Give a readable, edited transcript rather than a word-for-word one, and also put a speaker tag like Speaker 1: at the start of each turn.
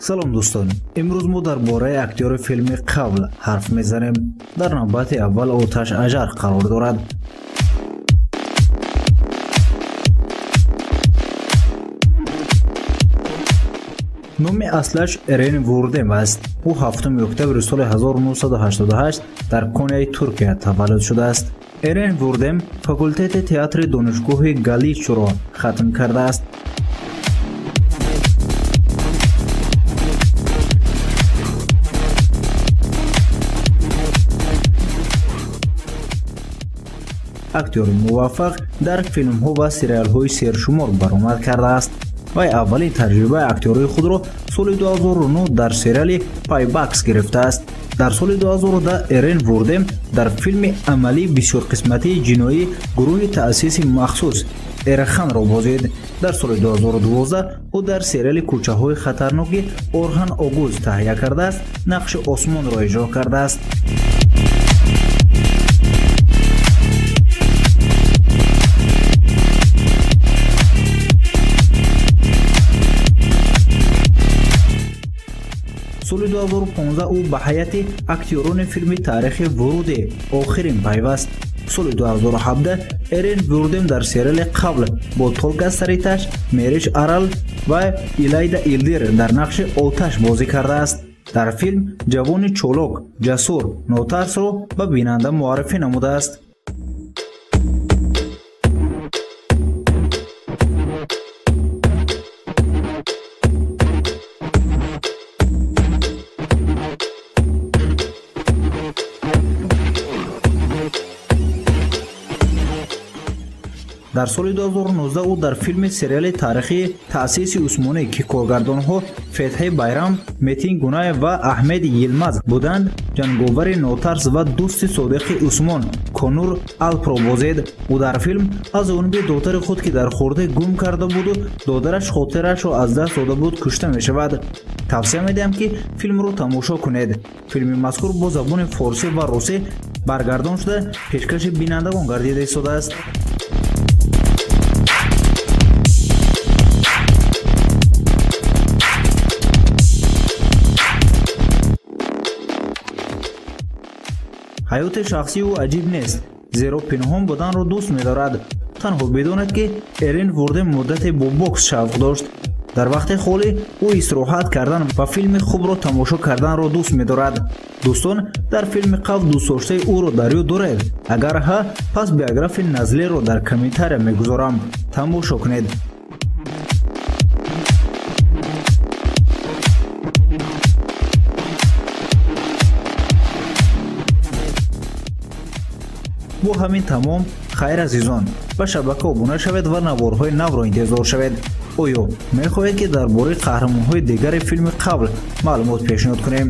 Speaker 1: Салом дӯстон, имрӯз мо дар бораи актёри филми Қавл ҳарф мезанем. Дар навбати аввал Оташ Аҷар қарор дорад. Номи аслаш Эрен Вурдем аст. Ӯ 7 октябри соли 1988 дар Конияи Туркия таваллуд шудааст. Эрен Вурдем факултети театри донишгоҳи Галичро хатм кардааст. Актёри муваффақ дар филмҳо ва сериалҳои сершумор баромад кардааст. Вай аввалин таҷрибаи актёрии худро соли 2009 дар сериали Пайбакс гирифтааст. Дар соли 2010 Эрен Вурдем дар филми амалии бисёрқисматии ҷиноӣ гурӯҳи таъсиси махсус Эрханро бозид. Дар соли 2012 ӯ дар сериали кӯчаҳои хатарноки Орхан Огуз таҳия кардааст, нақши Осмонро иҷро кардааст. Соли 2015 ӯ ба ҳайати актёрони филми таърихи Вуруди охирин пайваст. Соли 2017 Эрен Вурдем дар сериали Қавл бо Толга Сариташ, Мерич Арал ва Илайда Илдир дар нақши Оташ бозӣ кардааст. Дар филм ҷавони чолок, ҷасур, нотарсро ба бинанда муаррифӣ намудааст. Дар соли 2019 ӯ дар филми сериали таърихии таъсиси Усмонӣ, ки коргардонҳо Фетҳи Байрам, Метин Гунаев ва Аҳмед Йилмаз буданд, ҷанговари нотарс ва дӯсти содиқи Усмон Конур Алпро бозид. Ӯ дар филм аз ҷониби додари худ, ки дар хурдӣ гум карда буду додараш хотирашро аз даст дода буд, кушта мешавад. Тавсия медиҳам, ки филмро тамошо кунед. Филми мазкур бо забони форсӣ ва русӣ баргардон шуда пешкаши бинандагон гардида истодааст. Ҳаёти шахсии ӯ аҷиб нест, зеро пинҳон буданро дӯст медорад. Танҳо бидонед, ки Эрен Вурдем муддате бо бокс шавқ дошт. Дар вақти холӣ ӯ истироҳат кардан ва филми хубро тамошо карданро дӯст медорад. Дӯстон, дар филми Қавл дӯстдоштаи ӯро дар ёд доред? Агар ҳа, пас биографи Назлиро дар комментария мегузорам. Тамошо кунед. Бо ҳамин тамом, хайр азизон, ба шабака обуна шавед ва наворҳои навро интизор шавед. Оё мехоҳед, ки дар бораи қаҳрамонҳои дигари филми Қавл маълумот пешниҳод кунем?